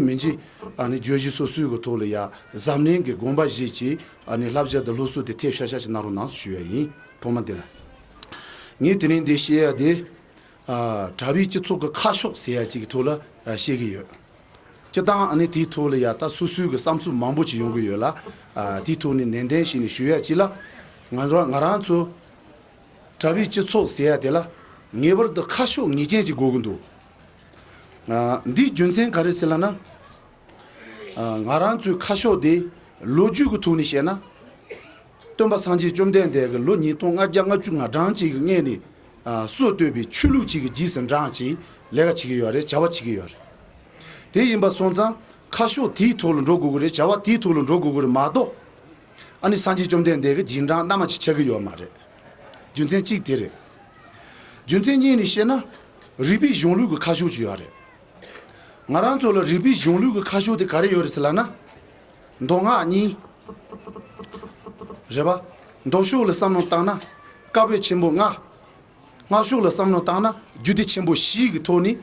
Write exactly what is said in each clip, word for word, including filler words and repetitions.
མིན་གྱི་ཨ་ནི་བརྗོད་གཞི་སོ་སོའི་གི་ཐོག་ལ་ཡ་གཟབ་ནན་གྱི་དགོངས་པ་བཞེས་ཀྱིས་ཨ་ནི་བསླབ་བྱ་དང་སློབ་གསོ་དེ་ཐེབས་ཤ་ཤ་ཞིག་གནང་རོགས་གནང་ཞུ་ཡ་ཡིན། ཐོག་མ་དེ་ལ་ངས་དེ་རིང་འདི་བཤད་ཡ་དེ་ཨ་གྲྭ་པའི་སྤྱི་ཚོགས་ཀྱི་ཁ་ཕྱོགས་ཟེར་ཡ་གཅིག་གི་ཐོག་ལ་ཨ་བཤད་ཀྱི་ཡོད། སྤྱིར་བཏང་ཨ་ནི་དེའི་ཐོག་ལ་ཡ་ད་སོ་སོའི་གི་བསམ་ཚུལ་མང་པོ་ཅིག་ཡོང་གི་ཡོད་ལ། ཨ་དེའི་ཐོག་ནས་ནན་ཏན་བྱས་ནས་ཞུ་ཡ་གཅིག་ལ། ང་རང་ང་རང་ཚོ་གྲྭ་པའི་སྤྱི་ཚོགས་ཟེར་ཡ་དེ་ལ་ངེས་པར་དུ་ཁ་ཕྱོགས་ངེས་ཅན་ཅིག་དགོས་ཀྱི་འདུག་ཨ་འདིའི་རྒྱུ་མཚན་ག་རེ་ཟེར་ལབ་ན། ཨ་ང་རང་ཚོའི་ཁ་ཕྱོགས་དེ་ལོ་རྒྱུས་ཀྱི་ཐོག་ནས་བཤད་ན། སྟོན་པ་སངས་རྒྱས་བཅོམ་ལྡན་འདས་ཀྱིས་ལོ་ཉིས་སྟོང་ལྔ་བརྒྱ་ལྔ་བཅུ་ང་གྲངས་ཅིག་གི་སྔོན་ནས་ཨ་སྲོལ་བཏོད་པའི་ཆོས་ལུགས་ཅིག་གི་རྗེས་སུ་འབྲངས་ཀྱིས་ལས་ཀ་བྱེད་ཀྱི་ཡོད་རེད། བྱ་བ་བྱེད་ཀྱི་ཡོད་རེད། དེ་ཡིན་པ་སོང་ཙང་ཁ་ཕྱོགས་དེའི་ཐོག་ལ་འགྲོ་དགོས་ཀྱི་རེད། བྱ་བ་དེའི་ཐོག་ལ་འགྲོ་དགོས་ཀྱི་རེད་མ་གཏོགས། ཨ་ནི་སངས་རྒྱས་བཅོམ་ལྡན་འདས་ཀྱི་རྗེས་འབྲང་རྣལ་མ་ཅིག་ཆགས་ཀྱི་ཡོད་མ་རེད། རྒྱུ་མཚན་གཅིག་དེ་རེད། རྒྱུ་མཚན་གཉིས་ནས་བཤད་ན། རིག་པའི་གཞུང་ལུགས་ཀྱི་ཁ་ཕྱོགས་ཅིག་ཡོད་རེད། ང་རང་ཚོ་ལ་རིག་པའི་གཞུང་ལུགས་ཀྱི་ཁ་ཕྱོགས་དེ་ག་རེ་ཡོད་རེད་ཟེར་ལབ་ན། མདོ་སྔགས་གཉིས། རེད་པ། མདོ་ཕྱོགས་ལ་བསམ་བློ་བཏང་ན། བཀའ་པོད་ཆེན་པོ་ལྔ། སྔགས་ཕྱོགས་ལ་བསམ་བློ་བཏང་ན་རྒྱུད་སྡེ་ཆེན་པོ་བཞི་གི་ཐོག་ནས་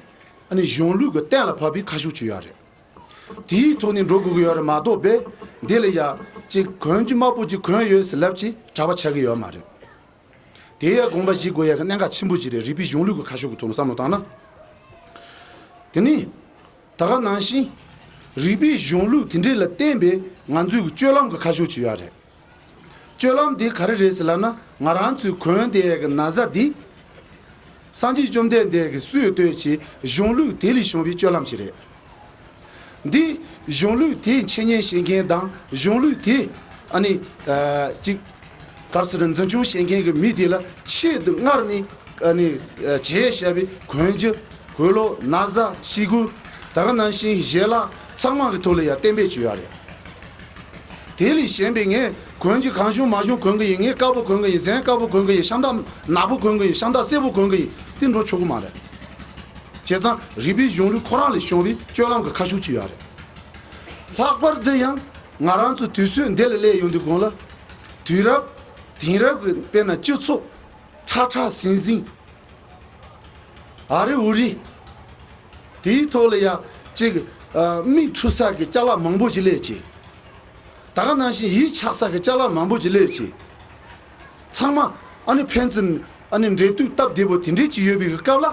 ཨ་ནི་གཞུང་ལུགས་ཀྱི་གཏན་ལ་ཕབ་པའི་ཁ་ཕྱོགས་ཅིག་ཡོད་རེད། དེའི་ཐོག་ནས་འགྲོ་དགོས་ཀྱི་ཡོད་རེད་མ་གཏོགས་པས་འདི་ལ་ཡ་ཅིག་གོན་རྒྱུ་དམར་པོ་ཅིག་གོན་ཡོད་ཟེར་ལབ་ཅིག་གྲྭ་པ་ཆགས་ཀྱི་ཡོད་མ་རེད། དེ་ཡ་དགོངས་པ་བཞེས་དགོས་ཡ་གི་གནད་འགག་ཆེན་པོ་ཅིག་རེད། རིག་པའི་གཞུང་ལུགས་ཀྱི་ཁ་ཕྱོགས་ཀྱི་ཐོག་ནས་བསམ་བློ་བཏང་ན། དེ་ནས་ད་ག་ནང་བཞིན་རིག་པའི་གཞུང་ལུགས་དེ་འདྲས་ལ་བརྟེན་པའི་ང་ཚོའི་གི་སྤྱོད་ལམ་གྱི་ཁ་ཕྱོགས་ཅིག་ཡོད་རེད། སྤྱོད་ལམ་དེ་ག་རེ་རེད་ཟེར་ལབ་ན། ང་རང་ཚོའི་གོན་བསྡད་ཡ་གི་ན་བཟའ་འདི། སངས་རྒྱས་བཅོམ་ལྡན་འདས་ཀྱིས་སྲོལ་བཏོད་ཀྱི་གཞུང་ལུགས་དེ་ལས་བྱུང་བའི་སྤྱོད་ལམ་ཞིག་རེད། འདི་གཞུང་ལུགས་དེ་འཆད་ཉན་བྱེད་མཁན་དང་གཞུང་ལུགས་དེ་ཨ་ནི་ཨ་ཅིག་ག་རེ་ཟེར་འཛིན་སྐྱོང་བྱེད་མཁན་གྱི་མི་དེ་ལ་ཆེད་དུ་སྔར་ནས་ཨ་ནི་ཨ་བྱས་བཞག་པའི་གོན་རྒྱུ། གོས་ལོག་ན་བཟའ། ཕྱི་གོས། ད་ག་ནང་བཞིན་ཞལ་ལག་ཚང་མ་གི་ཐོག་ལ་ཡ་གཏན་འབེབས་བྱས་ཡོད་རེད། དེ་ལས་གཞན་པའི་ངས་གོན་རྒྱུ་གང་བྱུང་མང་བྱུང་གོན་གི་ཡིན། ངས་དཀར་པོ་གོན་གི་ཡིན། གཟན་དཀར་པོ་གོན་གི་ཡིན། ཤམ་ཐབས་ནག་པོ་གོན་གི་ཡིན། ཤམ་ཐབས་སེར་པོ་གོན་གི་ཡིན། དེ་འགྲོ་ཆོག་གི་མ་རེད། བྱས་ཙང་རིག་པའི་གཞུང་ལུགས་ཁོ་རང་ལས་བྱུང་བའི་སྤྱོད་ལམ་གྱི་ཁ་ཕྱོགས་ཅིག་ཡོད་རེད། ལྷག་པར་དུ་ཡང་ང་རང་ཚོ་དུས་ཚོད་འདི་ལ་སླེབས་ཡོང་དུས་གོང་ལ། དུས་རབས་དེང་རབས་ཀྱི་དཔེར་ན་སྤྱི་ཚོགས་ཁྲ་ཁྲ་ཟིང་ཟིང་། ཨ་རི་ཨུ་རི། དེའི་ཐོག་ལ་ཡ་ཅིག་ཨ་མིག་འཁྲུལ་ས་གི་ཅ་ལག་མང་པོ་ཞིག་སླེབས་ཀྱི། ད་ག་ནང་བཞིན་ཡིད་ཆགས་ས་གི་ཅ་ལག་མང་པོ་ཞིག་སླེབས་ཀྱི། ཚང་མ་ཨ་ནི་ཕན་ཚུན་ཨ་ནི་འབྲེལ་གཏུག་སྟབས་བདེ་པོ་དེ་འདྲས་ཅིག་ཡོད་པའི་སྐབས་ལ།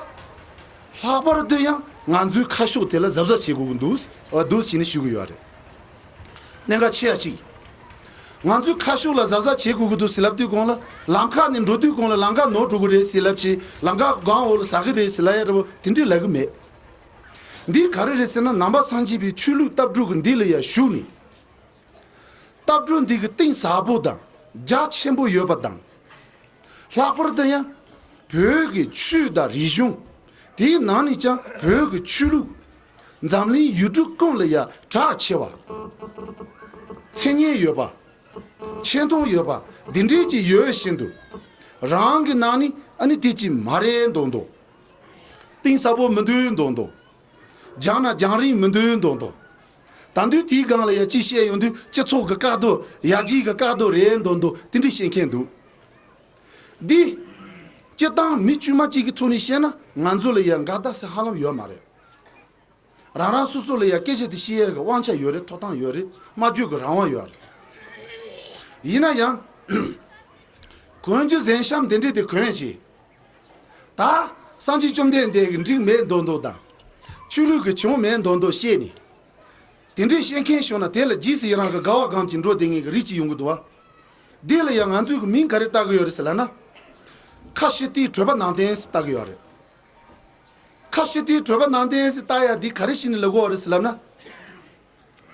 ལྷག་པར་དུ་ཡང་ང་ཚོའི་ཁ་ཕྱོགས་དེ་ལ་གཟབ་གཟབ་བྱེད་དགོས་ཀྱི་འདུག་ཨ་འདུག་ཟེར་ནས་ཞུ་གི་ཡོད་རེད། གནད་འགག་ཆེ་བ་གཅིག་ང་ཚོའི་ཁ་ཕྱོགས་ལ་གཟབ་གཟབ་བྱེད་དགོས་ཀྱི་འདུག་ཟེར་ལབ་དུས་གོང་ལ། ལམ་ཁ་ནས་འགྲོ་དུས་གོང་ལ་ལམ་ཁ་ནོར་འགྲོ་གི་རེད་ཟེར་ལབ་ཅིག་ལམ་ཁ་སྒང་འོག་ལ་ཟག་གི་རེད་ཟེར་ལབ་ཡ་འདྲ་པོ་དེ་འདྲས་ལབ་གི་མེད། འདི་ག་རེ་རེད་ཟེར་ན། ནང་པ་སངས་རྒྱས་པའི་ཆོས་ལུགས་ལྟ་གྲུབ་ཀྱི་འདི་ལ་ཡ་ཞུགས་ནས། ལྟ་གྲུབ་འདི་གི་གཏིང་ཟབ་པོ་དང་རྒྱ་ཆེན་པོ་ཡོད་པ་དང་། ལྷག་པར་དུ་ཡང་བོད་ཀྱི་ཆོས་དང་རིག་གཞུང་། དེའི་ནང་ནས་ཀྱང་བོད་ཀྱི་ཆོས་ལུགས་འཛམ་གླིང་ཡུལ་གྲུ་ཀུན་ལ་ཡ་གྲགས་ཆེ་བ། མཚན་སྙན་ཡོད་པ། ཆེ་མཐོང་ཡོད་པ་འདི་འདྲས་ཀྱི་ཡོད་བཞིན་དུ། རང་གི་ནང་ནས་ཨ་ནི་དེ་ཅིག་མ་རེད་མདོག་མདོག་གཏིང་ཟབ་པོ་མི་འདུག་མདོག་མདོག་རྒྱང་ན་རྒྱང་རིང་མི་འདུག་མདོག་མདོག་ད་དུང་དེའི་སྒང་ལ་ཡ་ཅི་བཤད་ཡོང་དུས་སྤྱི་ཚོགས་ཀྱི་བཀག་རྡོ། ཡར་རྒྱས་ཀྱི་བཀག་རྡོ་རེད་མདོག་མདོག་དེ་འདྲས་བཤད་མཁན་འདུག་འདི་སྤྱིར་བཏང་མི་དཀྱུས་མ་གཅིག་གི་ཐོག་ནས་བཤད་ན་ང་ཚོ་ལ་ཡ་འགལ་ཟླ་ཟེར་ཧ་ལམ་ཡོད་མ་རེད། རང་རང་སོ་སོ་ལ་ཡ་སྐད་ཆ་དེ་བཤད་ཡ་གི་དབང་ཆ་ཡོད་རེད། ཐོབ་ཐང་ཡོད་རེད། སྨྲ་བརྗོད་ཀྱི་རང་དབང་ཡོད་རེད། ཡིན་ན་ཡང་། གོན་རྒྱུ་གཟན་ཤམ་དེ་འདྲས་དེ་གོན་བྱས། ད་སངས་རྒྱས་བཅོམ་ལྡན་འདས་ཀྱི་འགྲིག་མེད་མདོག་མདོག་དང་། ཆོས་ལུགས་ཀྱི་བྱུང་མེད་མདོག་མདོག་བཤད་ནས། དེ་འདྲས་བཤད་མཁན་བྱུང་ན་དེ་ལ་རྗེས་སུ་ཡི་རང་གི་དགའ་བ་སྒོམ་གྱིན་འགྲོ་བསྡད་མཁན་གྱི་རིགས་གཅིག་ཡོང་གི་འདུག་བ། འདི་ལ་ཡང་ང་ཚོས་ཀྱི་མིང་ག་རེ་བཏགས་ཀྱི་ཡོད་རེད་ཟེར་ལབ་ན། ཁ་ཕྱི་བལྟས་གྲོད་པ་ནང་བསྟན་ཟེར་བཏགས་ཀྱི་ཡོད་རེད། ཁ་ཕྱི་བལྟས་གྲོད་པ་ནང་བསྟན་ཟེར་བཏགས་ཡ་འདི་ག་རེ་བྱས་ནས་ལབ་ཀྱི་ཡོད་རེད་ཟེར་ལབ་ན།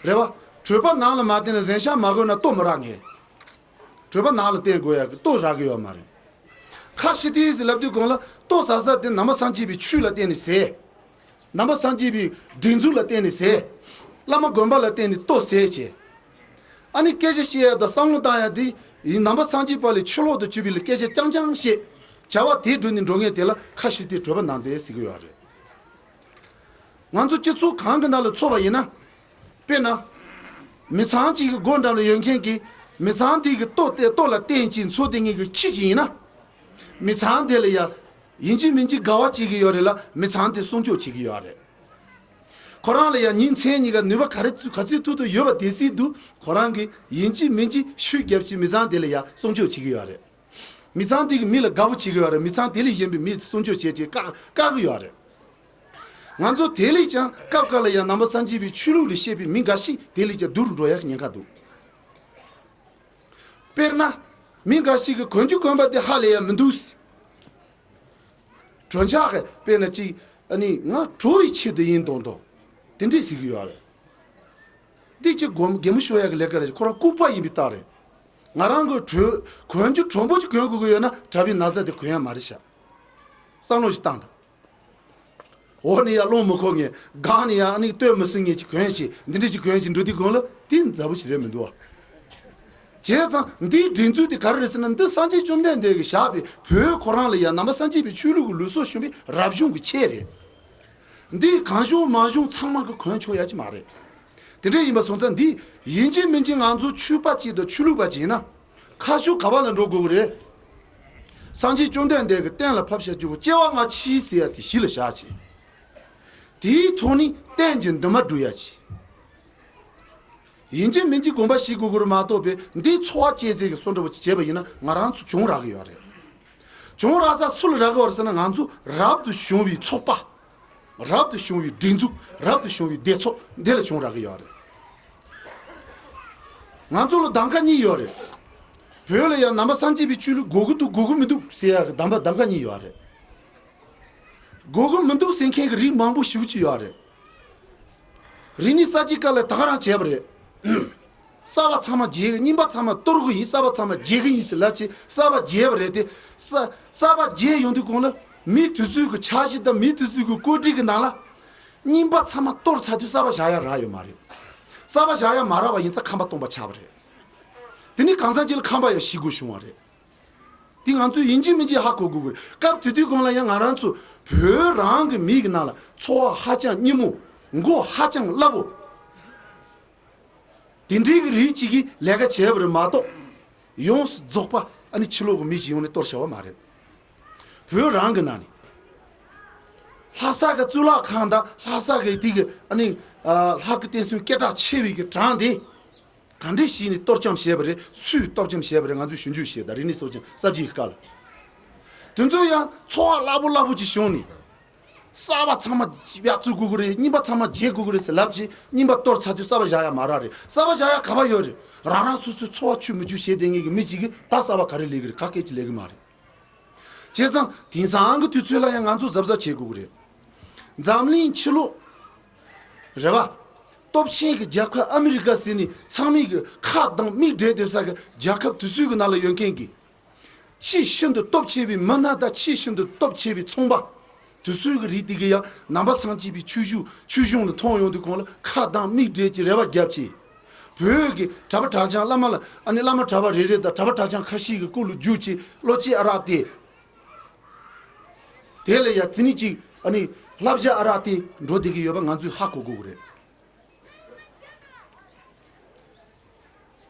རེད་བ། གྲོད་པ་ནང་ལ་མ་བལྟས་ན་གཟན་ཤམ་མ་གོན་ན་ལྟོ་མི་རག་ངེས། གྲོད་པ་ནང་ལ་བསྟན་དགོས་ཡ་གི་ལྟོ་རག་གི་ཡོད་མ་རེད། ཁ་ཕྱི་བལྟས་ཟེར་ལབ་དུས་གོང་ལ་ལྟོ་ཟ་ས་དེ་ནང་པ་སངས་རྒྱས་པའི་ཆོས་ལ་བརྟེན་ནས་ཟས། ནང་པ་སངས་རྒྱས་པའི་སྒྲིག་འཛུགས་ལ་བརྟེན་ནས་ཟས། བླ་མ་དགོན་པ་ལ་བརྟེན་ནས་ལྟོ་ཟས་བྱས། ཨ་ནི་སྐད་ཆ་བཤད་ཡ་དང་བསམ་བློ་བཏང་ཡ་དེ་ཡིན་ནང་པ་སངས་རྒྱས་པ་ལས་ཕྱི་ལོག་ཏུ་གྱུར་པའི་ལ་སྐད་ཆ་རྐྱང་རྐྱང་བཤད། བྱ་བ་དེ་བསྒྲུབས་ནས་འགྲོ་མཁན་དེ་ལ་ཁ་ཕྱི་བལྟས་གྲོད་པ་ནང་བསྟན་ཟེར་གྱི་ཡོད་རེད། ང་ཚོ་སྤྱི་ཚོགས་གང་གི་ནང་ལ་ཚོར་བ་ཡིན་ན། དཔེར་ན། མི་ཚང་གཅིག་གི་སྒོ་འགྲམ་ལ་ཡོད་མཁན་གྱི་མི་ཚང་དེ་གི་ལྟོ་དེ་ལྟོ་ལ་བརྟེན་ཅིང་འཚོ་བསྡད་མཁན་གྱི་ཁྱི་ཅིག་ཡིན་ན། མི་ཚང་དེ་ལ་ཡ། ཡིན་གཅིག་མིན་གཅིག་དགའ་བ་བྱེད་ཀྱི་ཡོད་རེད་ལ། མི་ཚང་དེ་སྲུང་སྐྱོབ་བྱེད་ཀྱི་ཡོད་རེད། ཁོ་རང་ལ་ཡང་ཉིན་མཚན་གཉིས་ཀ་ནུས་པ་ག་རེ་ཚུ་ག་ཚོད་ཐུབ་ཐུབ་ཡོད་པ་དེ་སྲིད་དུ་ཁོ་རང་གིས་ཡིན་གཅིག་མིན་གཅིག་ཤུགས་བརྒྱབ་ཀྱིས་མི་ཚང་དེ་ལ་ཡང་སྲུང་སྐྱོབ་བྱེད་ཀྱི་ཡོད་རེད། མི་ཚང་དེ་གི་མི་ལ་དགའ་པོ་བྱེད་ཀྱི་ཡོད་རེད། མི་ཚང་དེ་ལས་གཞན་པའི་མི་སྲུང་སྐྱོབ་བྱེད་ཀྱིས་བཀག་བཀག་གི་ཡོད་རེད། ང་ཚོ་དེ་ལས་ཀྱང་སྐབས་འགའ་ལ་ཡང་ནང་པ་སངས་རྒྱས་པའི་ཆོས་ལུགས་ལ་བཤད་པའི་མི་འགའ་ཞིག་དེ་ལས་ཀྱང་སྡུག་རུ་འགྲོ་ཡག་གི་ཉེན་ཁ་འདུག་དཔེར་ན། མི་འགའ་ཞིག་གིས་གོན་རྒྱུ་གོན་པ་དེ་ཧ་ལས་ཡ་མི་འདུག་གྲོན་ཆག་གི་དཔེར་ན་ཅིག་ཨ་ནི་ང་གྲོ་བའི་ཆེད་དུ་ཡིན་མདོག་མདོག་དེ་འདྲས་ཟེར་གི་ཡོད་རེད། འདི་ཅིག་སྒོམ་གད་མོ་ཤོར་ཡ་གི་ལས་ཀ་རེད། ཁོ་རང་ལྐུགས་པ་ཡིན་པའི་རྟགས་རེད། ང་རང་གི་གྲོ་གོན་རྒྱུ་དྲོན་པོ་ཅིག་གོན་དགོས་ཀྱི་ཡོད་ན་གྲྭ་པའི་ན་བཟའ་དེ་གོན་ཡ་མ་རེད་ཤག་བསམ་བློ་ཞིག་བཏང་དང་། འོག་ནས་ཡར་རླུང་མི་འཁོར་ངེས། སྒང་ནས་ཡར་ཨ་ནི་སྟོད་མི་སྲིད་ངེས་ཅིག་གོན་བྱས། འདི་འདྲ་ཅིག་གོན་བྱས་འགྲོ་དུས་གོང་ལ་དེ་མཛའ་བོ་ཞིག་རེད་མི་འདུག་བ། བྱས་ཙང་འདིའི་སྒྲིག་འཛུགས་དེ་ག་རེ་རེད་ཟེར་ན། འདི་སངས་རྒྱས་བཅོམ་ལྡན་འདས་ཀྱིས་བཞག་པའི་བོད་ཁོ་རང་ལ་ཡང་ནང་པ་སངས་རྒྱས་པའི་ཆོས་ལུགས་ཀྱི་ལུགས་སྲོལ་བྱུང་བའི་རབ་བྱུང་གི་ཆས་རེད། འདི་གང་བྱུང་མང་བྱུང་ཚང་མ་གིས་གོན་ཆོག་ཡ་ཅིག་མ་རེད། དེ་འདྲ་ཡིན་པ་སོང་ཙང་འདི་ཡིན་གཅིག་མིན་གཅིག་ང་ཚོ་ཆོས་པ་ཅིག་དང་ཆོས་ལུགས་པ་ཅིག་ཡིན་ན། ཁ་ཕྱོགས་ག་པ་ལ་འགྲོ་དགོས་ཀྱི་རེད། སངས་རྒྱས་བཅོམ་ལྡན་འདས་ཀྱིས་གཏན་ལ་ཕབ་བཞག་རྒྱུ་བོ་སྐྱེ་བ་སྔ་ཕྱི་ཟེར་ཡ་དེ་གཞི་ལ་བཞག་བྱས། དེའི་ཐོག་ནས་གཏན་གྱི་འདུན་མ་སྒྲུབ་ཡ་ཅིག་ཡིན་གཅིག་མིན་གཅིག་དགོངས་པ་བཞེས་དགོས་ཀྱི་རེད་མ་གཏོགས་པའི་འདི་འཚོ་བ་སྐྱེལ་ཟེར་གི་བཟོ་འདྲ་བོ་ཅིག་བྱས་པ་ཡིན་ན་ང་རང་ཚོ་གྱོང་རག་གི་ཡོད་རེད། གྱོང་རག་ས་སུ་ལ་རག་གི་ཡོད་རེད་ཟེར་ན། ང་ཚོ་རབ་ཏུ་བྱུང་བའི་ཚོགས་པ། རབ་ཏུ་བྱུང་བའི་སྒྲིག་འཛུགས། རབ་ཏུ་བྱུང་བའི་སྡེ་ཚོགས་འདི་ལ་གྱོང་རག་གི་ཡོད་རེད། ང་ཚོ་ལ་གདམ་ག་གཉིས་ཡོད་རེད། བོད་ལ་ཡང་ནང་པ་སངས་རྒྱས་པའི་ཆོས་ལུགས་དགོས་ཀྱི་འདུག་དགོས་ཀྱི་མི་འདུག་ཟེར་ཡག་གི་གདམ་པ་གདམ་ག་གཉིས་ཡོད་རེད། དགོས་ཀྱི་མི་འདུག་ཟེར་མཁན་གྱི་རིགས་མང་པོ་ཞེ་པོ་ཅིག་ཡོད་རེད། རིག་གནས་གསར་བརྗེའི་སྐབས་ལ་ད་ག་རང་བྱས་པ་རེད། གསར་པ་ཚང་མ་བརྗེ་གི། རྙིང་པ་ཚང་མ་གཏོར་གི་ཡིན། གསར་པ་ཚང་མ་བརྗེ་གི་ཡིན་ཟེར་ལབ་བྱས་གསར་པ་བརྗེས་པ་རེད་དེ། གསར་གསར་པ་བརྗེས་ཡོང་དུས་གོང་ལ་མི་དེ་ཚོའི་གི་འཆར་གཞི་དང་མི་དེ་ཚོའི་གི་བཀོད་སྒྲིག་གི་ནང་ལ་རྙིང་པ་ཚང་མ་གཏོར་ཚར་དུས་གསར་པ་བཞག་ཡ་རག་ཡོད་མ་རེད། གསར་པ་བཞག་ཡ་མ་རག་པ་ཡིན་ཙང་ཁམས་པ་སྟོང་པ་ཆགས་པ་རེད། དེ་ནས་གང་ཟག་གཅིག་ལ་ཁམས་པ་ཡང་ཞི་དགོས་བྱུང་བ་རེད། དེ་ང་ཚོས་ཡིན་གཅིག་མིན་གཅིག་ཧ་གོ་དགོས་ཀྱི་རེད། སྐབས་དེ་དུས་གོང་ལ་ཡང་ང་རང་ཚོ་བོད་རང་གི་མི་གི་ནང་ལ་འཚོ་བ་ཧ་ཅང་སྙི་མོ། མགོ་ཧ་ཅང་སླ་པོ། དེ་འདྲའི་གི་རིགས་གཅིག་གིས་ལས་ཀ་བྱས་པ་རེད་མ་གཏོགས། ཡོངས་སུ་རྫོགས་པ་ཨ་ནི་ཕྱི་ལོགས་གི་མི་ཞིག་ཡོང་ནས་གཏོར་བྱ་བ་མ་རེད། བོད་རང་གི་ནང་ནས། ལྷ་ས་གི་གཙུག་ལག་ཁང་དང་ལྷ་ས་གི་དེ་གི་ཨ་ནི་ཨ་ལྷ་སྐུ་བསྟན་སྲུང་སྐད་གྲགས་ཆེ་བའི་གི་གྲངས་དེ། ག་འདྲས་ཞིག་ནས་གཏོར་བཅོམ་བྱས་པ་རེད། སུས་གཏོར་བཅོམ་བྱས་པ་རེད། ང་ཚོས་ཞིབ་འཇུག་བྱས་དང་། རིག་གནས་གསར་བརྗེ་གསར་བརྗེའི་སྐབས་ལ། དེ་ཚོ་ཡང་འཚོ་བ་སླ་པོ་སླ་པོ་ཅིག་བྱུང་ནས། གསར་པ་ཚང་མ་ཡར་བཙུགས་དགོས་ཀྱི་རེད། རྙིང་པ་ཚང་མ་བརྗེ་དགོས་ཀྱི་རེད་ཟེར་ལབ་བྱས་རྙིང་པ་གཏོར་ཚར་དུས་གསར་པ་བཞག་ཡ་མ་རག་རེད། གསར་པ་བཞག་ཡ་ག་པ་ཡོད་རེད། རང་རང་སོ་སོའི་འཚོ་བ་ཆུད་མི་ཆུད་བྱས་བསྡད་མཁན་གྱི་མི་གཅིག་གིས་ད་གསར་པ་ག་རེ་ལས་ཀྱི་རེད། ག་སྐད་ཅིག་ལས་ཀྱི་མ་རེད། བྱས་ཙང་དེང་སང་གི་དུས་ཚོད་ལ་ཡང་ང་ཚོ་གཟབ་གཟབ་བྱེད་དགོས་ཀྱི་རེད། འཛམ་གླིང་ཕྱི་ལོགས་རེད་བ། སྟོབས་ཆེན་གྱི་རྒྱལ་ཁབ་ཨ་མི་རི་ཀ་ཟེར་ནས་ཚང་མས་གི་ཁ་གདངས་མིག་བགྲད་སྡོད་ས་གི་རྒྱལ་ཁབ་དེ་ཚོའི་གི་ནང་ལ་ཡོད་མཁན་གྱི། ཆེས་ཤིན་ཏུ་སྟོབས་ཆེ་བའི་མི་སྣ་དང་ཆེས་ཤིན་ཏུ་སྟོབས་ཆེ་བའི་ཚོང་པ། དེ་ཚོའི་གི་རིགས་དེ་གི་ཡང་ནང་པ་སངས་རྒྱས་པའི་ཆོས་ཞུ་ཆོས་གཞུང་ལ་མཐོང་ཡོང་དུས་གོང་ལ་ཁ་གདངས་མིག་བགྲད་ཀྱི་རེ་བ་བརྒྱབ་ཀྱི། བོད་ཀྱི་གྲྭ་པ་གྲྭ་རྐྱང་བླ་མ་ལ་ཨ་ནི་བླ་མ་གྲྭ་པ་རེ་རེ་དང་གྲྭ་པ་གྲྭ་རྐྱང་ཁ་ཤས་ཀྱི་སྐུ་ལ་རྒྱུགས་ཀྱི་བློ་སྐྱེད་ཨ་རག་སྟེ། དེ་ལ་ཡང་དེ་ནི་ཅིག་ཨ་ནི་བསླབ་བྱ་ཨ་རག་སྟེ་འགྲོ་བསྡད་ཀྱི་ཡོད་པ་ང་ཚོས་ཧ་གོ་དགོས་ཀྱི་རེད།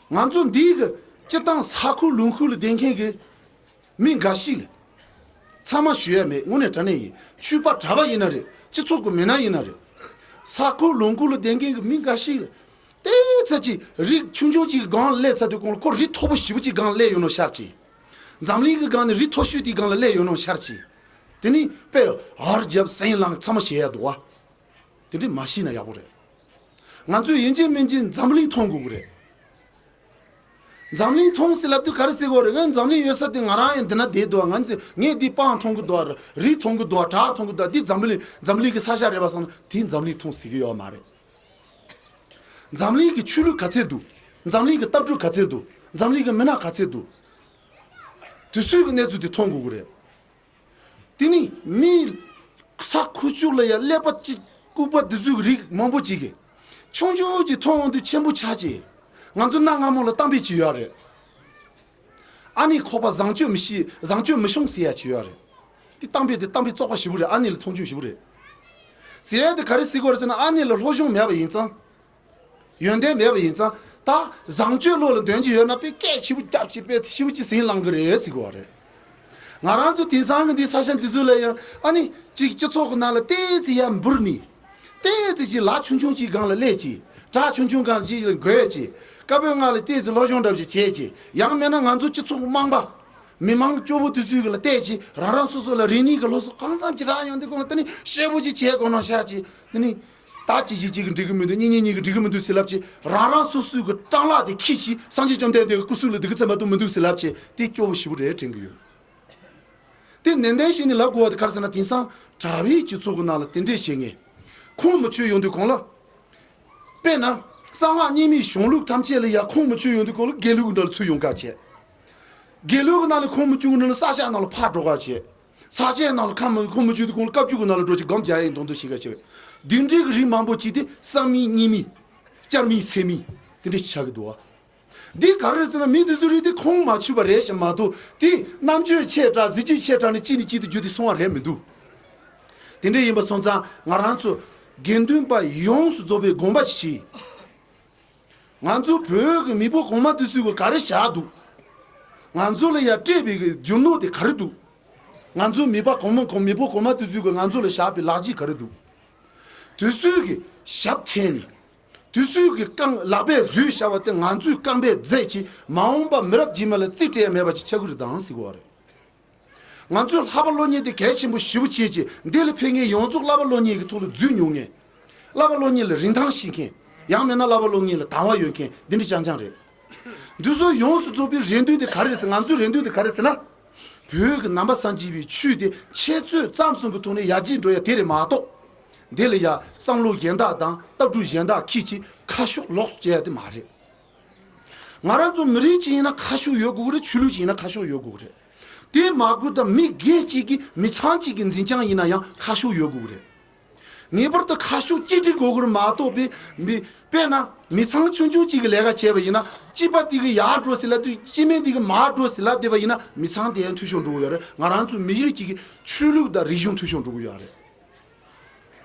ང་ཚོ་འདིའི་གི་སྤྱི་བཏང་ས་ཁུལ་ལུང་ཁུལ་ལ་བསྡད་མཁན་གི་མི་འགའ་ཞིག་ལ། ཚང་མ་ཞུ་ཡ་མེད། དངོས་གནས་དྲང་གནས་ཡིན། ཆོས་པ་གྲྭ་པ་ཡིན་ན་རེད། སྤྱི་ཚོགས་ཀྱི་མི་སྣ་ཡིན་ན་རེད། ས་ཁུལ་ལུང་ཁུལ་ལ་བསྡད་མཁན་གི་མི་འགའ་ཞིག་ལ། ཏོག་ཙམ་ཅིག་རིགས་ཆུང་ཆུང་ཅིག་གི་སྒང་ལ་སླེབས་ཚར་དུས་གོང་ལ་ཁོ་རིགས་མཐོ་པོ་ཞེ་པོ་ཅིག་སྒང་ལ་སླེབས་ཡོང་ནོ་ཤར་ཅིག་འཛམ་གླིང་གི་སྒང་ནས་རིགས་མཐོ་ཤོས་དེའི་སྒང་ལ་སླེབས་ཡོང་ནོ་ཤར་ཅིག་དེ་ནི་དཔེ་ཧར་རྒྱབ་སེང་ལང་ཚང་མ་བྱེད་ཡ་འདུག་བ། དེ་འདྲས་མ་ཤེས་ན་ཡག་པོ་རེད། ང་ཚོས་ཡིན་གཅིག་མིན་གཅིག་འཛམ་གླིང་མཐོང་དགོས་ཀྱི་རེད། འཛམ་གླིང་མཐོང་ཟེར་ལབ་དུས་ག་རེ་ཟེར་དགོས་རེད། ངས་འཛམ་གླིང་ཡོད་ས་དེ་ང་རང་ཡང་འདི་ན་བསྡད་འདུག་ང་ཚོས་ངས་འདི་སྤང་མཐོང་གི་འདུག་རི་མཐོང་གི་འདུག་བྲག་མཐོང་གི་འདུག་འདི་འཛམ་གླིང་འཛམ་གླིང་གི་ས་ཆ་རེད་པ་བསམ་ན་དེ་འཛམ་གླིང་མཐོང་ཟེར་གི་ཡོད་མ་རེད། འཛམ་གླིང་གི་ཆོས་ལུགས་ག་ཚད་འདུག་འཛམ་གླིང་གི་ལྟ་གྲུབ་ག་ཚད་འདུག་འཛམ་གླིང་གི་མི་སྣ་ག་ཚད་འདུག་དེ་ཚོའི་གི་གནས་ཚུལ་དེ་མཐོང་དགོས་ཀྱི་རེད། དེ་ནི་མི་ས་ཁུག་ཀྱོག་ལ་ཡ་ཀླད་པ་གཅིག་ལྐུགས་པ་འདི་ཚོའི་རིགས་མང་པོ་ཅིག་གིས་ཆུང་ཆུང་ཅིག་མཐོང་འོང་དུས་ཆེན་པོ་ཆགས་ཀྱི། ང་ཚོ་གནའ་སྔ་མོ་ལ་གཏམ་དཔེ་ཅིག་ཡོད་རེད། ཨ་ནེ་ཁོག་པ་བཟང་སྤྱོད་མི་ཤེས་བཟང་སྤྱོད་མི་ཤོང་ཟེར་ཡ་ཅིག་ཡོད་རེད། དེ་གཏམ་དཔེ་དེ་གཏམ་དཔེ་བཙོག་པ་ཞེ་པོ་རེད། ཨ་ནེ་ལ་མཐོང་ཆུང་ཞེ་པོ་རེད། ཟེར་ཡ་དེ་ག་རེ་ཟེར་དགོས་རེད་ཟེར་ན་ཨ་ནེ་ལ་སློབ་སྦྱོང་མེད་པ་ཡིན་ཙང་། ཡོན་ཏན་མེད་པ་ཡིན་ཙང་ད་བཟང་སྤྱོད་བློ་ལ་འདོན་གྱི་ཡོད་ན་དཔེ་སྐད་ཆེ་པོ་རྒྱབ་ཀྱི་དཔེ་ཞེ་པོ་ཅིག་ཟིང་ལང་གི་རེད་ཟེར་གི་ཡོད་རེད། ང་རང་ཚོ་དེང་སང་གི་འདི་ས་ཆ་འདི་ཚོ་ལ་ཡང་ཨ་ནི་གཅིག་སྤྱི་ཚོགས་ཀྱི་ནང་ལ་ཏོག་ཙམ་ཡར་འབུར་ནས་ ཏོག་ཙམ་ཅིག་ལག་ཆུང་ཆུང་ཅིག་སྒང་ལ་སླེབས་ཅིག་བྲག་ཆུང་ཆུང་སྒང་ཅིག་ལ་འགོས་ཅིག་བཀའ་པོད་ལྔ་ལ་ཏོག་ཙམ་སློབ་སྦྱོང་འདྲ་པོ་ཅིག་བྱས་ཅིག་ཡང་མིན་ན་ང་ཚོ་སྤྱི་ཚོགས་དམངས་པ། མི་མང་སྐྱོ་པོ་དེ་ཚོའི་གི་ལ་བལྟས་ཅིག་རང་རང་སོ་སོ་ལ་རིག་གནས་ཀྱི་སློབ་གསོ་གང་འཚམ་ཅིག་རག་ཡོང་དུས་སྒང་ལ་དེ་ནི་ཤེད་པོ་ཅིག་བྱས་དགོས་ན་ཤག་ཅིག་དེ་ནི་ད་ཅིག་ཅིག་ཅིག་གི་འགྲིག་གི་མི་འདུག་གཉིས་གཉིས་གཉིས་གི་འགྲིག་གི་མི་འདུག་ཟེར་ལབ་ཅིག་རང་རང་སོ་སོའི་གི་སྤྲང་ལག་དེ་ཁྱེར་ཅིག་སངས་རྒྱས་བཅོམ་ལྡན་འདས་ཀྱི་སྐུ་གཟུགས་ལ་འདི་གི་ཚད་མ་གཏོགས་མི་འདུག་ཟེར་ལབ་ཅིག་དེ་སྐྱོ་པོ་ཞེ་པོ་རེད་དྲན་གི་ཡོད། དེ་ནན་ཏན་བྱས་ནས་ལབ་དགོས་པ་དེ་ག་རེ་ཟེར་ན། དེང་སང་གྲྭ་པའི་སྤྱི་ཚོགས་ཀྱི་ནང་ལ་དེ་འདྲས་བྱེད་མཁན། ཁོང་མི་ཆོས་ཡོང་དུས་གང་ལ། དཔེར་ན། གསང་སྔགས་རྙིང་མའི་གཞུང་ལུགས་ཐམས་ཅད་ལ་ཡ་ཁོང་མི་ཆོས་ཡོང་དུས་གང་ལ་དགེ་ལུགས་ཀྱི་ནང་ལ་ཚུར་ཡོང་ག་བྱས། དགེ་ལུགས་ཀྱི་ནང་ལ་ཁོང་མི་ཆོས་ཀྱི་ནང་ལ་ས་སྐྱ་ནང་ལ་ཕར་འགྲོ་ག་བྱས། ས་སྐྱའི་ནང་ལ་ཁ་མི་ཁོང་མི་ཆོས་དུས་གང་ལ་བཀའ་བརྒྱུད་ཀྱི་ནང་ལ་འགྲོ་ཅིག་སྒོམ་རྒྱག་ཡིན་མདོག་མདོག་བྱེད་ག་བྱས། འདི་འདྲའི་གི་རིགས་མང་པོ་ཅིག་དེ་གསང་མིན་རྙིང་མིན། བསྐྱར་མིན་ཚད་མིན། དེ་འདྲས་ཆགས་ཀྱི་འདུག་བ། འདི་ག་རེ་རེད་ཟེར་ན། མི་འདི་ཚོ་རིགས་དེ་ཁུངས་མ་ཆུད་པ་རེད་ཤག་མ་གཏོགས་དེ་རྣམ་དཔྱོད་ཆེ་དྲགས་གཟི་བརྗིད་ཆེ་དྲགས་ནས་གཅིག་ནས་གཅིག་ཏུ་བརྒྱུད་དེ་སོང་བ་རེད་མི་འདུག་དེ་འདྲ་ཡིན་པ་སོང་ཙང་ང་རང་ཚོ་དགེ་འདུན་པ་ཡོངས་སུ་རྫོགས་པའི་དགོངས་པ་ཞིག་བཞེས། ང་ཚོ་བོད་ཀྱི་མེས་པོ་གོང་མ་དེ་ཚོས་ག་རེ་བཞག་འདུག་ང་ཚོ་ལ་ཡ་སྤྲད་པའི་རྒྱུ་ནོར་དེ་ག་རེ་འདུག་ང་ཚོ་མེས་པ་གོང་མ་གོང་མེས་པོ་གོང་མ་དེ་ཚོས་ང་ཚོ་ལ་བཞག་པའི་ལག་རྗེས་ག་རེ་འདུག་དེ་ཚོའི་གི་ཞབས་འཐེན་ནས། དུས་ཚོད་ཀྱི་རྐང་ལག་པས་བཟོས་བཞག་པ་དེ་ང་ཚོས་རྐང་པས་འཛེགས་ཀྱིས་མ་འོངས་པ་མི་རབས་རྗེས་མ་ལ་རྩིས་སྤྲད་ཡ་མེད་པ་ཅིག་ཆགས་ཀྱི་རེད་དང་ཟེར་གྱི་ཡོད་རེད། ང་ཚོས་ལྷག་པ་སློབ་གཉེར་དེ་གལ་ཆེན་པོ་ཞེ་པོ་བྱེད་ཀྱིས་འདི་ལ་ཕེབས་མཁན་ཡོངས་རྫོགས་བསླབ་པ་སློབ་གཉེར་གྱི་ཐོག་ལ་འཛུལ་མྱོང་མཁན། བསླབ་པ་སློབ་གཉེར་ལ་རིན་ཐང་ཤེས་མཁན། ཡང་མིན་ན་བསླབ་པ་སློབ་གཉེར་ལ་དང་བ་ཡོད་མཁན་འདི་འདྲ་རྐྱང་རྐྱང་རེད། འདི་ཚོ་ཡོངས་སུ་རྫོགས་པའི་རེ་འདུན་དེ་ག་རེ་རེད་ཟེར། ང་ཚོའི་རེ་འདུན་དེ་ག་རེ་རེད་ཟེར་ན། བོད་ཀྱི་ནང་པ་སངས་རྒྱས་པའི་ཆོས་དེ་འཆད་རྩོད་ཙམ་གསུམ་གྱི་ཐོག་ནས་ཡར་རྒྱས་འགྲོ་ཡ་དེ་རེད་མ་གཏོགས། འདི་ལ་ཡ་བསམ་བློ་གཞན་དག་དང་ལྟ་གྲུབ་གཞན་དག་ཁྱེར་ཅིག་ཁ་ཕྱོགས་ལོགས་སུ་བྱེད་ཡ་དེ་མ་རེད། ང་རང་ཚོ་མི་རིགས་གཅིག་ཡིན་ན་ཁ་ཕྱོགས་ཡོད་དགོས་ཀྱི་རེད། ཆོས་ལུགས་གཅིག་ཡིན་ན་ཁ་ཕྱོགས་ཡོད་དགོས་ཀྱི་རེད། དེ་མ་དགོས་ད་མི་སྒེར་གཅིག་གི་མི་ཚང་གཅིག་གི་འཛིན་བྱང་ཡིན་ན་ཡང་ཁ་ཕྱོགས་ཡོད་དགོས་ཀྱི་རེད། ངེས་པར་དུ་ཁ་ཕྱོགས་གཅིག་སྒྲིལ་དགོས་ཀྱི་རེད་མ་གཏོགས་པའི་མི། དཔེར་ན་མི་ཚང་ཆུང་ཆུང་གཅིག་གི་ལས་ཀ་བྱས་པ་ཡིན་ན་གཅིག་པ་དེ་གི་ཡར་འགྲོ་ཟེར་ལབ་དུས་གཅིག་མིན་དེ་གི་མར་འགྲོ་ཟེར་ལབ་བསྡད་པ་ཡིན་ན་མི་ཚང་དེ་ཡང་འཐུས་ཤོར་འགྲོ་གི་ཡོད་རེད། ང་རང་ཚོ་མི་རིགས་གཅིག་གི་ཆོས་ལུགས་དང་རིག་གཞུང་འཐུས་ཤོར་འགྲོ་གི་ཡོད་རེད།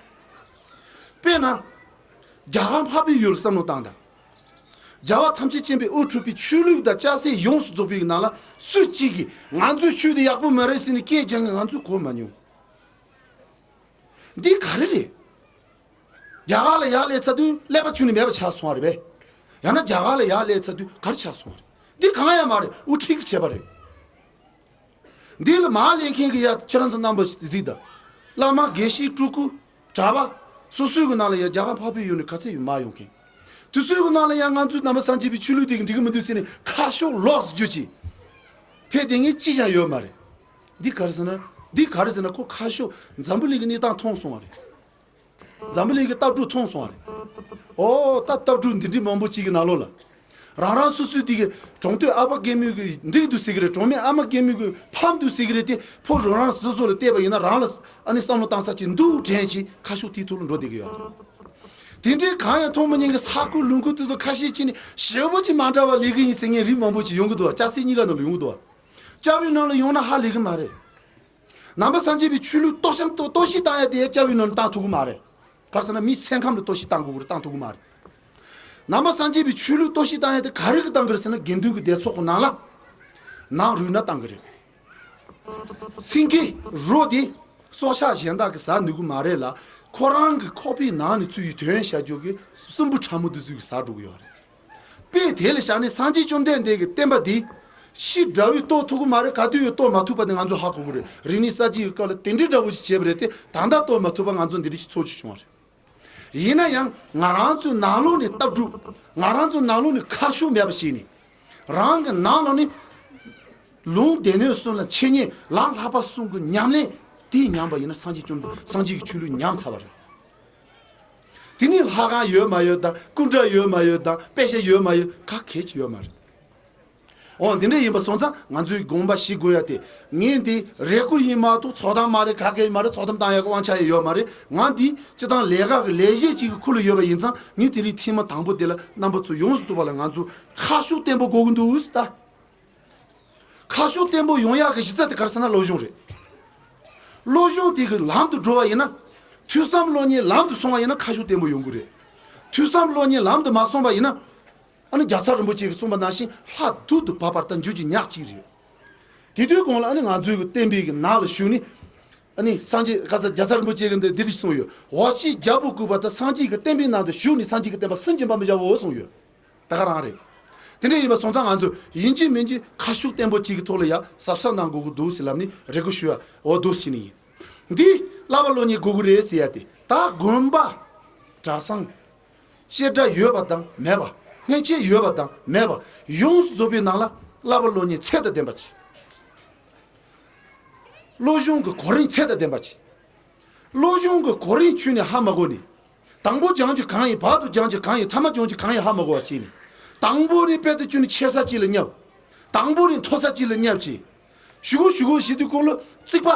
དཔེར་ན། རྒྱ་གར་འཕགས་པའི་ཡུལ་བསམ་བློ་བཏང་དང་། རྒྱལ་བ་ཐམས་ཅད་མཁྱེན་པའི་དབུ་ཁྲིད་པའི་ཆོས་ལུགས་དང་སྐྱ་སེར་ཡོངས་སུ་རྫོགས་པའི་ནང་ལ་སུ་གཅིག་གིས་ང་ཚོའི་ཆོས་དེ་ཡག་པོ་མ་རེད་ཟེར་ནས་སྐད་རྒྱག་མཁན་ང་ཚོས་གོ་མ་མྱོང་། འདི་ག་རེ་རེད། རྒྱ་གར་ལ་ཡར་སླེབས་ཚར་དུས་ཀླད་པ་ཁྱོན་ནས་མེད་པ་ཆགས་སོང་བ་རེད་པས། ཡང་ན་རྒྱ་གར་ལ་ཡར་སླེབས་ཚར་དུས་ག་རེ་ཆགས་སོང་བ་རེད། འདི་གང་ཡང་མ་རེད། དབུ་ཁྲིད་ཀྱིས་བྱས་པ་རེད། འདི་ལ་མར་སླེབས་མཁན་གྱི་ཡ་ཁྱེད་རང་ཚོ་རྣམ་པ་གཟིགས་དང་། བླ་མ་དགེ་བཤེས་སྤྲུལ་སྐུ། གྲྭ་པ། སོ་སོའི་གི་ནང་ལ་ཡ་རྒྱ་གར་འཕགས་པའི་ཡུལ་ནས་ག་ཚད་ཡོད་མར་ཡོང་མཁན། དེ་ཚོའི་གི་ནང་ལ་ཡ་ང་ཚོའི་ནང་པ་སངས་རྒྱས་པའི་ཆོས་ལུགས་དེ་གི་འགྲིག་གི་མི་འདུག་ཟེར་ནས་ཁ་ཕྱོགས་ལོགས་སུ་བསྒྱུར་ཅིག་ཕེབས་བསྡད་མཁན་གཅིག་ཀྱང་ཡོད་མ་རེད། འདི་ག་རེ་ཟེར་ན། འདི་ག་རེ་ཟེར་ན་ཁོ་ཁ་ཕྱོགས་འཛམ་བུ་གླིང་གི་གནས་སྟངས་མཐོང་སོང་བ་རེད། འཛམ་བུ་གླིང་གི་ལྟ་གྲུབ་མཐོང་སོང་བ་རེད། ཨོ་ད་ལྟ་གྲུབ་འདི་འདྲའི་མང་པོ་ཅིག་གི་ནང་ལོགས་ལ། རང་རང་སོ་སོའི་དེ་གི་གྲོང་སྟོད་ཨ་ཕ་རྒན་མོའི་གི་འགྲིག་འདུག་ཟེར་གི་རེད། གྲོང་སྨད་ཨ་མ་རྒན་མོའི་གི་ཕམ་འདུག་ཟེར་གི་རེད་དེ། ཕོ་རང་རང་སོ་སོ་ལ་བལྟས་པ་ཡིན་ན་རང་ལ་ཨ་ནི་བསམ་བློ་བཏང་ས་ཅིག་འདུག་དྲན་ཅིག་ཁ་ཕྱོགས་དེའི་ཐོག་ལ་འགྲོ་བསྡད་གི་ཡོད་རེད། དེ་འདྲའི་གང་ཡང་མཐོང་མ་མྱོང་གི་ས་ཁུལ་ལུང་ཁུལ་དེ་ཚོ་ཁ་ཤས་ཅིག་ནི་ཞེ་པོ་ཅིག་མ་འདྲ་བ་ལས་གི་ཡིན་ཟེར་མཁན་རིགས་མང་པོ་ཅིག་ཡོང་གི་འདུག་བ། སྐྱ་སེར་གཉིས་ཀ་ནང་ལ་ཡོང་གི་འདུག་བ། སྐྱ་བོའི་ནང་ལ་ཡོང་ན་ཧ་ལས་གི་མ་རེད། ནང་པ་སངས་རྒྱས་པའི་ཆོས་ལུགས་གཏོར་བཤམ་གཏོར་གཏོར་བཤིག་བཏང་ཡ་དེ་སྐྱ་བོའི་ནང་ལ་བཏང་ཐུབ་གི་མ་རེད། ག་རེ་ཟེར་ན་མི་སེམས་ཁམས་ལ་གཏོར་བཤིག་བཏང་དགོས་གི་རེད། བཏང་ཐུབ་གི་མ་རེད། ནང་པ་སངས་རྒྱས་པའི་ཆོས་ལུགས་གཏོར་བཤིག་བཏང་ཡ་དེ་ག་རེ་གི་བཏང་གི་རེད་ཟེར་ན་དགེ་འདུན་གྱི་སྡེ་ཚོགས་གི་ནང་ལ་ནང་རུལ་ན་བཏང་གི་རེད། སེང་གེ་རོ་དེ་སྲོག་ཆགས་གཞན་དག་གིས་ཟ་ནུས་གི་མ་རེད་ལ། ཁོ་རང་གི་ཁོག་པའི་ནང་ནས་ཚུར་ཡི་དོན་བྱ་རྒྱུ་གི་སྲིན་བུ་ཕྲ་མོ་དེ་ཚོས་གིས་ཟ་འགྲོ་གི་ཡོད་རེད། དཔེ་དེ་ལ་བཞག་ནས་སངས་རྒྱས་བཅོམ་ལྡན་འདས་ཀྱི་བསྟན་པ་འདི་ཤི་དགྲ་བོས་གཏོར་ཐུབ་ཀྱི་མ་རེད། ག་དུས་ཡོད་གཏོར་མ་ཐུབ་པ་དེ་ང་ཚོ་ཧ་གོ་གི་རེད། རིག་གནས་གསར་བརྗེ་ཡི་སྐབས་ལ་དེ་འདྲའི་འདྲ་བོ་ཞིག་བྱས་པ་རེད་དེ། ད་ལྟ་གཏོར་མ་ཐུབ་པ་ང་ཚོ་འདི་འདྲ་ཞིག་ཚོར་ཅིག་བྱུང་བ་རེད། ཡིན་ན་ཡང་ང་རང་ཚོའི་ནང་ལོགས་ནས་ལྟ་གྲུབ། ང་རང་ཚོའི་ནང་ལོགས་ནས་ཁ་ཕྱོགས་མེད་པ་ཞིག་ནས། རང་གི་ནང་ལོགས་ནས་ལུང་སྡེ་སྣོད་གསུམ་ལ་འཆད་ཉན་ལམ་བསླབ་པ་གསུམ་གྱི་ཉམས་ལེན་དེ་ཉམས་པ་ཡིན་ན་སངས་རྒྱས་བཅོམ་ལྡན་སངས་རྒྱས་ཀྱི་ཆོས་ལུགས་ཉམས་ཚར་བ་རེད། དེ་ནི་ལྷ་ཁང་ཡོད་མ་ཡོད་དང་སྐུ་འདྲ་ཡོད་མ་ཡོད་དང་དཔེ་ཆ་ཡོད་མ་ཡོད་ག་གེ་ཅིག་ཡོད་མ་རེད། འོ་འདི་འདྲ་ཡིན་པ་སོང་ཙང་ང་ཚོས་དགོངས་པ་བཞེས་དགོས་ཡ་དེ། ངས་འདི་རེ་སྐུལ་ཡིན་མ་གཏོགས་ཚོགས་གཏམ་མ་རེད། ག་གེ་མ་རེད། ཚོགས་གཏམ་བཏང་ཡ་གི་དབང་ཆ་ཡང་ཡོད་མ་རེད། ང་འདི་སྤྱི་བཏང་ལས་ཀ་གི་ལས་གཞི་ཅིག་གི་ཁུར་ལ་ཡོད་པ་ཡིན་ཙང་ངས་དེ་རིང་ཐེངས་མ་དང་པོ་དེ་ལ་རྣམ་པ་ཚོ་ཡོངས་སུ་རྫོགས་པ་ལ་ང་ཚོ་ཁ་ཕྱོགས་བརྟན་པོ་དགོས་ཀྱི་འདུག་ད། ཁ་ཕྱོགས་བརྟན་པོ་ཡོང་ཡག་གི་གཞི་རྩ་དེ་ག་རེ་ཟེར་ན་སློབ་སྦྱོང་རེད། སློབ་སྦྱོང་དེ་གི་ལམ་དུ་འགྲོ་བ་ཡིན་ན། ཐོས་བསམ་སློབ་གཉེར་ལམ་དུ་སོང་བ་ཡིན་ན་ཁ་ཕྱོགས་བརྟན་པོ་ཡོང་གི་རེད། ཐོས་བསམ་སློབ་གཉེར་ལམ་དུ་མ་སོང་བ་ཡིན་ན། ཨ་ནི་རྒྱལ་ཚབ་རིན་པོ་ཆེ་གིས་གསུངས་པ་ནང་བཞིན་ལྷ་དུག་ཏུ་བབས་པ་ལྟར་འགྱུར་གྱི་ཉག་གཅིག་རེད། དེ་དུས་གོང་ལ་ཨ་ནི་ང་ཚོའི་གི་བསྟན་པའི་གི་ནང་ལ་ཞུགས་ནས། ཨ་ནི་སངས་རྒྱས་ག་ས་རྒྱལ་ཚ་རིན་པོ་ཆེ་གིས་འདི་འདི་རིགས་གསུངས་ཡོད། འོག་གཅིག་རྒྱལ་པོ་བཀུར་བ་དང་། སངས་རྒྱས་ཀྱི་བསྟན་པའི་ནང་དུ་ཞུགས་ནས་སངས་རྒྱས་ཀྱི་བསྟན་པ་སུན་འབྱིན་པ་མི་བྱའོ་གསུངས་ཡོད། ད་ག་རང་རེད། དེ་འདྲ་ཡིན་པ་སོང་ཙང་ང་ཚོ་ཡིན་གཅིག་མིན་གཅིག་ཁ་ཕྱོགས་བརྟན་པོ་གཅིག་གི་ཐོག་ལ་ཡ་གཟབ་གཟབ་གནང་དགོས་ཀྱི་འདུག་ཟེར་ལབ་ནས་རེ་སྐུལ་ཞུ་ཡ་འོ་འདུག་ཟེར་ནི་ཡིན། འདི་བསླབ་པ་སློབ་གཉེར་དགོས་ཀྱི་རེད་ཟེར་ཡ་དེ། ད་དགོན་པ། གྲྭ་ཚང་། བཤད་གྲྭ་ཡོད་པ་དང་མེད་པ། མཉེན་ཆས་ཡོད་པ་དང་མེད་པ། ཡོངས་སུ་རྫོགས་པའི་ནང་ལ་བསླབ་པ་སློབ་གཉེར་ཚད་དང་ལྡན་པ་བྱེད། སློབ་སྦྱོང་གི་གོ་རིམ་ཚད་དང་ལྡན་པ་བྱེད། སློབ་སྦྱོང་གི་གོ་རིམ་ཆུད་ནས་ཧ་མ་གོ་ནས། དང་པོ་སྦྱང་རྒྱུ་གང་ཡིན། བར་དུ་སྦྱང་རྒྱུ་གང་ཡིན། ཐ་མ་སྦྱང་རྒྱུ་གང་ཡིན་ཧ་མ་གོ་བ་བྱས་ནས། དང་པོ་ནས་དཔེ་དེ་བཅུག་ནས་ཆེ་ས་གཅིག་ལ་བསྙབ། དང་པོ་ནས་མཐོ་ས་གཅིག་ལ་བསྙབ་བྱས། ཞུ་གོ་ཞུ་གོ་བྱེད་དུས་གོང་ལ་རྩིག་པ།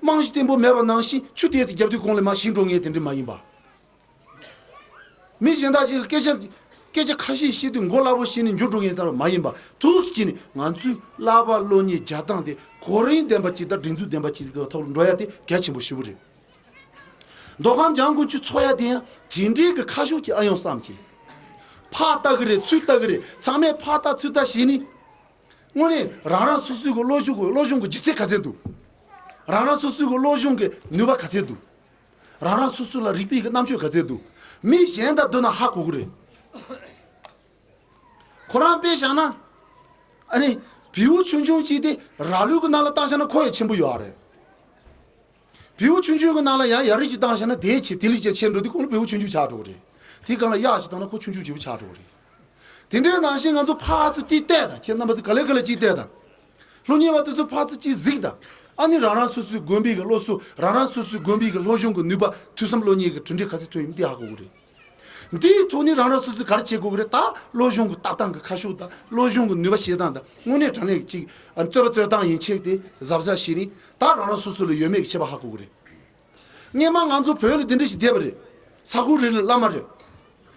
རྨང་གཞི་བརྟན་པོ་མེད་པ་ནང་བཞིན་ཆུ་དེ་ཚོ་བརྒྱབ་དུས་གོང་ལ་མར་ཞིང་འགྲོ་ངེས་དེ་འདྲ་མ་ཡིན་པ། མི་གཞན་དག་ཅིག་གིས་སྐད་ཆ་སྐད་ཆ་ཁ་ཤས་བཤད་དུས་མགོ་སླ་པོ་བཤད་ནས་འགྱུར་འགྲོ་ངེས་ལྟར་མ་ཡིན་པ། ཐུགས་སུ་བྱས་ནས་ང་ཚོའི་བསླབ་པ་སློབ་གཉེར་རྒྱག་སྟངས་དེ་གོ་རིམ་ལྡན་པ་ཅིག་དང་སྒྲིག་འཛུགས་ལྡན་པ་ཅིག་གི་ཐོག་ལ་འགྲོ་ཡ་དེ་གལ་ཆེན་པོ་ཞེ་པོ་རེད། མདོ་ཁམས་འཇང་དགུན་ཆུ་འཚོ་ཡ་དེ་ཡང་དེ་འདྲའི་གི་ཁ་ཕྱོགས་ཀྱི་ཨ་ཡོང་བསམ་གྱིས། ཕར་ལྟ་གི་རེད། ཚུར་ལྟ་གི་རེད། ཚང་མས་ཕར་ལྟ་ཚུར་ལྟ་བྱས་ནས། དངོས་གནས་རང་རང་སོ་སོའི་གི་སློབ་སྦྱོང་གི་སློབ་སྦྱོང་གི་ལྗིད་ཚད་ག་ཚད་འདུག་རང་རང་སོ་སོའི་གི་སློབ་སྦྱོང་གི་ནུས་པ་ག་ཚད་འདུག་རང་རང་སོ་སོ་ལ་རིག་པའི་གི་རྣམ་དཔྱོད་ག་ཚད་འདུག་མི་གཞན་དང་བསྡུར་ན་ཧ་གོ་གི་རེད། ཁོ་རང་དཔེ་བཞག་ན། ཨ་ནི། བེའུ་ཆུང་ཆུང་གཅིག་དེ་ར་ལུག་གི་ནང་ལ་བཏང་བཞག་ན་ཁོ་ཡང་ཆེན་པོ་ཡོད་རེད། བེའུ་ཆུང་ཆུང་གི་ནང་ལ་ཡང་ཡ་རིགས་ཅིག་བཏང་བཞག་ན་དེའི་ཆེ་དེ་ལས་ཀྱང་ཆེ་འགྲོ་དུས་གོང་ལ་བེའུ་ཆུང་ཆུང་ཆགས་འགྲོ་གི་རེད། དེའི་སྒང་ལ་གཡག་ཅིག་བཏང་ན་ཁོ་ཆུང་ཆུང་ཆེ་པོ་ཆགས་འགྲོ་གི་རེད། དེ་འདྲའི་ནང་བཞིན་ང་ཚོ་ཕར་ཚུར་དེ་བལྟས་དང་། ཁྱེད་རྣམ་པ་ཚོ་ག་ལེ་ག་ལེ་ཅིག་བལྟས་དང་། སློབ་གཉེར་བ་དེ་ཚོ་ཕར་ཚུར་ཅིག་གཟིགས་དང་། ཨ་ནི་རང་རང་སོ་སོའི་དགོན་པའི་གི་སློབ་གསོ། རང་རང་སོ་སོའི་དགོན་པའི་གི་སློབ་སྦྱོང་གི་ནུས་པ། ཐོས་བསམ་སློབ་གཉེར་གི་གྲུབ་འབྲས་ག་ཚོད་ཐོན་ཡིན་འདི་ཧ་གོ་གི་རེད། འདིའི་ཐོག་ནས་རང་རང་སོ་སོས་ག་རེ་བྱེད་དགོས་ཀྱི་རེད། ད་སློབ་སྦྱོང་གི་ལྟ་སྟངས་ཀྱི་ཁ་ཕྱོགས་དང་། སློབ་སྦྱོང་གི་ནུས་པ་ཤེས་སྟངས་དང་། དངོས་གནས་དྲང་གནས་ཀྱི་ཅིག་ཨ་རྩོད་པ་རྩོད་སྟངས་ཡན་ཆད་དེ་གཟབ་གཟབ་བྱས་ནས། ད་རང་རང་སོ་སོ་ལ་ཡོད་མེད་ཀྱི་ཁྱད་པར་ཧ་གོ་གི་རེད། སྔན་མ་ང་ཚོ་བོད་ལ་འདི་འདྲ་ཞིག་བསྡད་པ་རེད། ས་ཁུག་རེ་ལ་བླ་མ་རེ།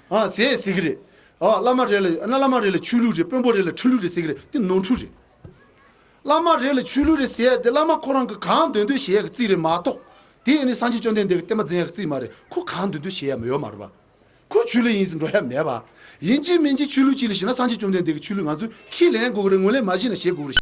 ཨ་ཟས་ཟེར་གི་རེད། ཨ་བླ་མ་རེ་ལ་ཨ་ན་བླ་མ་རེ་ལ་ཆོས་ལུགས་རེ། དཔོན་པོ་རེ་ལ་ཁྲིམས་ལུགས་རེ་ཟེར་གི་རེད། དེ་ནོར་འཁྲུལ་རེད། བླ་མ་རེ་ལ་ཆོས་ལུགས་རེ་ཟེར་ཡ་དེ་བླ་མ་ཁོ་རང་གི་གང་འདོད་འདོད་བྱེད་ཡ་གི་རྩིས་རེད་མ་གཏོགས། དེ་ཡིན་ནི་སངས་རྒྱས་བཅོམ་ལྡན་འདས་ཀྱི་བསྟན་པ་འཛིན་ཡ་གི་རྩིས་མ་རེད། ཁོ་གང་འདོད་འདོད་བྱེད་ཡ་མི་ཡོད་མ་རེད་པ། ཁོ་ཆོས་ལུགས་ཡིན་ཟེར་འགྲོ་ཡ་མེད་པ། ཡིན་གཅིག་མིན་གཅིག་ཆོས་ལུགས་གཅིག་ལ་ཞེན་ན་སངས་རྒྱས་བཅོམ་ལྡན་འདས་ཀྱི་ཆོས་ལུགས་ང་ཚོས་ཁས་ལེན་དགོས་ཀྱི་རེད། ངོས་ལེན་མ་བྱས་ན་བྱེད་དགོས་ཀྱི་རེད།